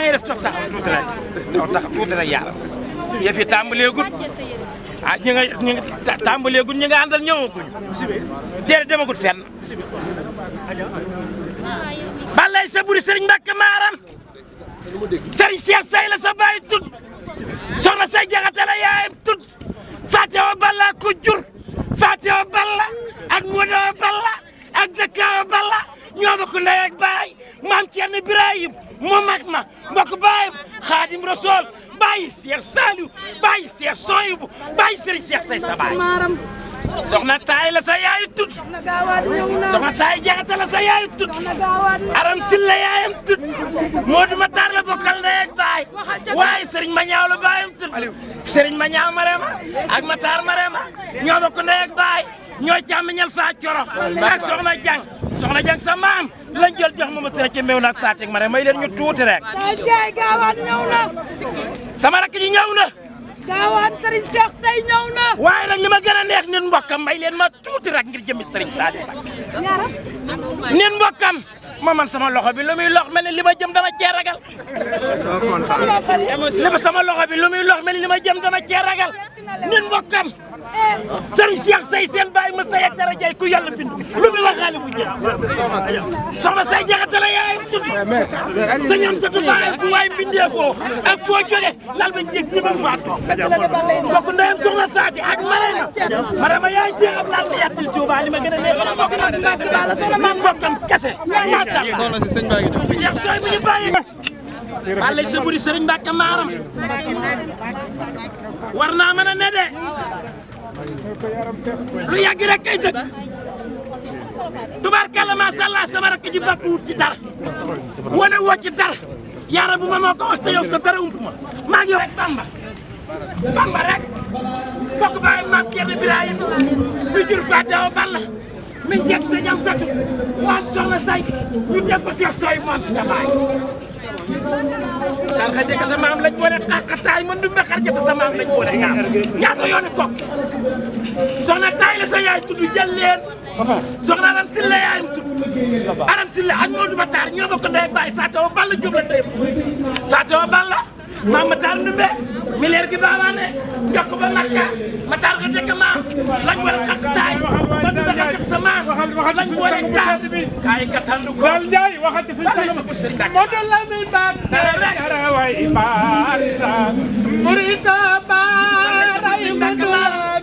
ngay def tax tuuti rek tax tuuti rek yaaram yëf yi tàmbaleegul ah ñi nga tàmbaleegul ñi nga àndal ñëwaguñu déedéet demagut fenn balay sa buri sëriñ Mbàkke maaram sëriñ Cheikh Say la sa baay tudd soxna say jaxate la yaayam tudd Fatewa Balla ko jur Fatewa Balla ak Modawa Balla ak Zakawa Balla ñoo bokk ndey ak baay maam Cerno Ibrahim mu mag ma mbokk baayam Xaadim Rasool bàyyi Cheikh Saliou bàyyi Cheikh Soyibu bàyyi sëriñ Cheikh Say sa baay soxna taay la sa yaayu tudd soxna taay jaxate la sa yaayu tudd aram silla yaayam tudd Moodu Matar la bokkal ndey ak baay waaye sëriñ Mañaaw la baayam tudd sëriñ Mañaaw Marema ak Matar Marema ñoo bokk ndey ak baay ñooy càmmiñal faa coro ak soxna jang sa maam lañ jël jox ma tëra ci meew na ak Fatick Marema may leen ñu tuuti rek jaay gaawaan ñëw na sama rakk ji ñëw na gaawaan sëriñ Cheikh Say ñëw na waaye nag li ma gën a neex nit mbokkam may leen ma tuuti rek ngir jëmmi sëriñ Sadio nit mbokkam ma man sama loxo bi lu muy lox mel ni li ma jëm dama cee ragal sama loxo bi lu muy lox mel ni li ma jëm dama cee ragal nit mbokkam sëriñ Cheikh Say seen baay mës ta yegg dara jay ku yàlla bind lu muy waxaale bu jëm soxna say jaxate la yaayam tudd sa ñam sa tubaay fu waay mbindee foo ak foo jóge lal ba njëg ñi bëgg faa toog bokk ndeyam soxna Faati ak Marema yaay Cheikh Abdoulaye la yàttal Touba li ma gën a neex soxna maam mbokkam kese soxna si sëñ baa ngi dem Cheikh Soy bu ñu bàyyi balay sa buri sëriñ Mbàkke maaram war naa mën a ne de lu yàgg rek kay dëgg tubaarkalla macha allah sama rakk ji bàkkuwut ci dara wane woo ci dara yaara bu ma moo ko wax te yow sa dara ump ma maa ngi rek Bamba rek bokk baay maam Cerno Ibrahim mi jur Fatewa Balla mi njëkk sa ñam satu mu am soxna say ñu def ko Cheikh Soy mu am ci sa baay daal xa dëgg sa maam lañ boole xaqataay man du ma xar jëf sa maam lañ boole ñaata yooni kokk soxna taay la sa yaay tudd jël leen soxna Aram Silla yaayam tudd Aram Silla ak Moodu Matar ñoo bokk ndey ak baay Fatewa Balla Jóob la ndey Fatewa Balla maam Matar Ndumbe mi leer gi baawaane njokk ba Makka Matar ga dëkk maam lañ boole xaqataay man du ma xar jëf sa maam lañ boole taam kaay gàttandu ko balay sa buri sëriñ Mbàkke